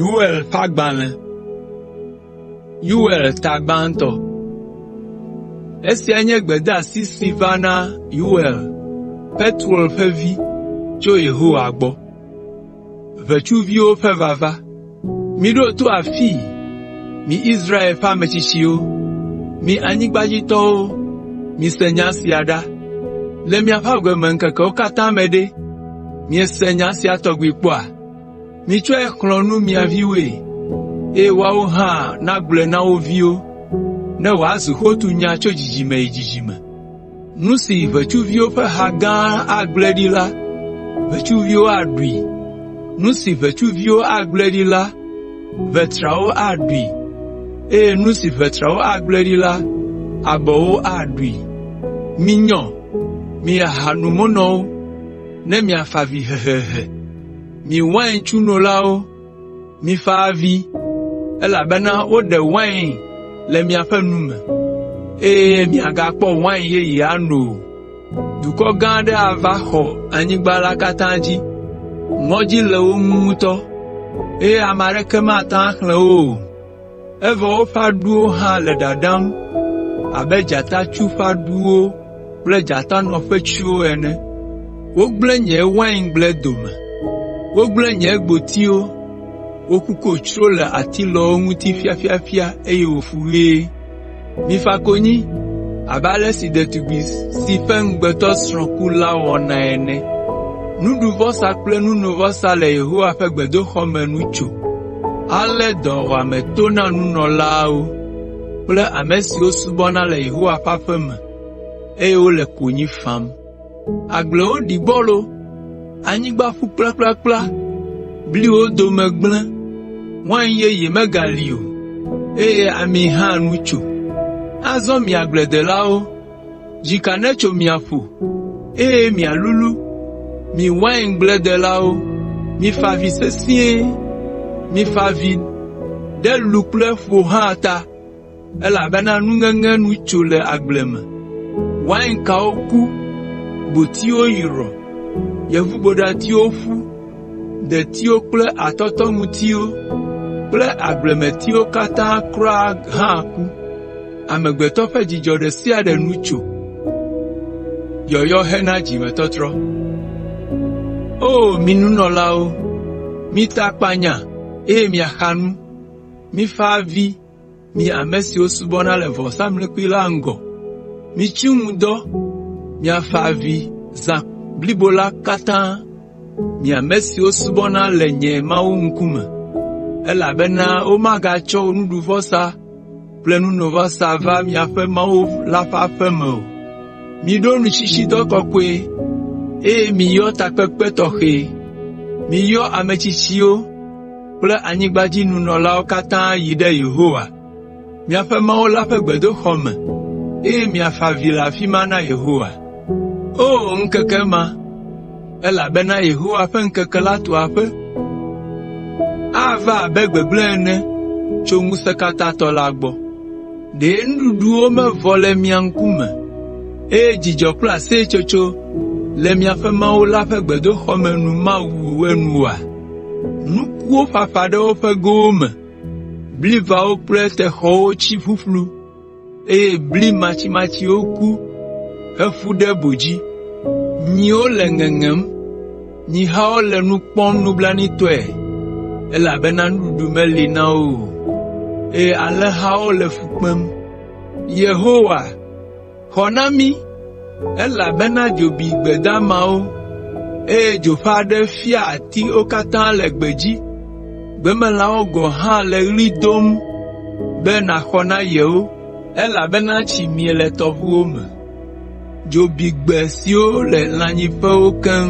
Yoel ƒe agbalẽ. Yoel ta gbãtɔ. Esiae nye gbedeasi si va na Yoel, Petuel ƒe vi, tso Yehowa gbɔ. Miɖo to afii, mi Israel ƒe ametsitsiwo, mi anyigbadzitɔwo, mise nya sia ɖa. Le miaƒe agbemeŋkekewo katã me ɖe, miese nya sia tɔgbi kpɔa? Mitsɔe xlɔ̃ nu mia viwoe, eye woawo hã nagblɔe na wo viwo, ne wòazu xotunya tso dzidzime yi dzidzime. Nu si ʋetsuviwo ƒe ha gã agblẽ ɖi la, ʋetsuviwo aɖui. Nu si ʋetsuviwo agblẽ ɖi la, ʋetrawo aɖui eye nu si ʋetrawo agblẽ ɖi la, abɔwo aɖui. Minyɔ, mi ahanomunɔwo, ne miafa avi hehehe. Mi wain tsu nolawo, mifa avi, elabena woɖe wain le miaƒe nu me, eye miagakpɔ wain yeye ano o. Dukɔ gã aɖe ava xɔ anyigba la katã dzi. Ŋɔdzi le wo ŋu ŋutɔ, eye ame aɖeke mate ŋu axlẽ wo o. Evɔ woƒe aɖuwo hã le ɖaɖam abe dzatatsu ƒe aɖuwo kple dzatanɔ ƒe tsuwo ene. Wogblẽ nye waingble dome, wogblẽ nye gbotiwo, woku kotsro le atilɔwo ŋuti ƒiaƒiaƒia eye wòfu ɣie. Mifa konyi abe ale si ɖetugbi si ƒe ŋugbetɔsrɔ̃ ku la wɔna ene. Nuɖuvɔsa kple nunovɔsa le Yehowa ƒe gbedoxɔ me nu tso. Ale dɔwuame to na nunɔlaawo kple ame siwo subɔna le Yehowa ƒe aƒe me, eye wole konyi fam. Agblewo ɖi gbɔlo, anyigba ƒu kplakplakpla, bliwo dome gblẽ, wain yeye megali o, eye ami hã nu tso. Azɔ mi agbledelawo, dzika netso mia ƒo, eye mialulu. Mi waingbledelawo, mifa avi sesĩe, mifa avi ɖe lu kple ƒo hã ta, elabena nuŋeŋe nu tso le agble me. Wainkawo ku, gbotiwo yrɔ, yevuboɖatiwo ƒu, detiwo kple atɔtɔŋutiwo kple agblemetiwo katã kura hã ku. Amegbetɔ ƒe dzidzɔ ɖe sia ɖe nu tso. O mi nunɔlawo, mita akpanya eye miaxa nu, mifa avi mi ame siwo subɔna le vɔsamlekpui la ŋgɔ. Mitsi ŋu dɔ, miafa avi zã blibo la katã, mi ame siwo subɔna le nye Mawu ŋkume, elabena womagatsɔ nuɖuvɔsa kple nunovɔsa va miaƒe Mawu la ƒe aƒe me o. Miɖo nutsitsidɔ kɔkɔe, eye miyɔ takpekpe tɔxɛ. Miyɔ ametsitsiwo kple anyigbadzinɔlawo katã yi ɖe Yehowa, miaƒe Mawu la ƒe gbedoxɔ me, eye miafa avi le afi ma na Yehowa. O ŋkeke ma! Elabena Yehowa ƒe ŋkeke la tu aƒe. Ava abe gbegblẽ ene tso Ŋusẽkatãtɔ la gbɔ. Ɖe nuɖuɖuwo mevɔ le mia ŋkume, eye dzidzɔ kple aseyetsotso le miaƒe Mawu la ƒe gbedoxɔ me nu mawu enu oa? Nukuwo ƒaƒã ɖe woƒe gowo me, blivawo kple texɔwo tsi ƒuƒlu, eye bli matsimatsiwo ku heƒu ɖe bo dzi. Nyiwo le ŋeŋem, nyihawo le nu kpɔm nublanuitɔe, elabena nuɖuɖu meli na wo o, eye alẽhawo le fu kpem. Yehowa, xɔ na mí, elabena dzo bi gbe damawo, eye dzo ƒe aɖe fia atiwo katã le gbedzi. Gbemelãwo gɔ̃ hã le ɣli dom be nàxɔ na yewo, elabena tsi mie le tɔʋuwo me. Dzo bi gbe siwo le lãnyiƒewo keŋ.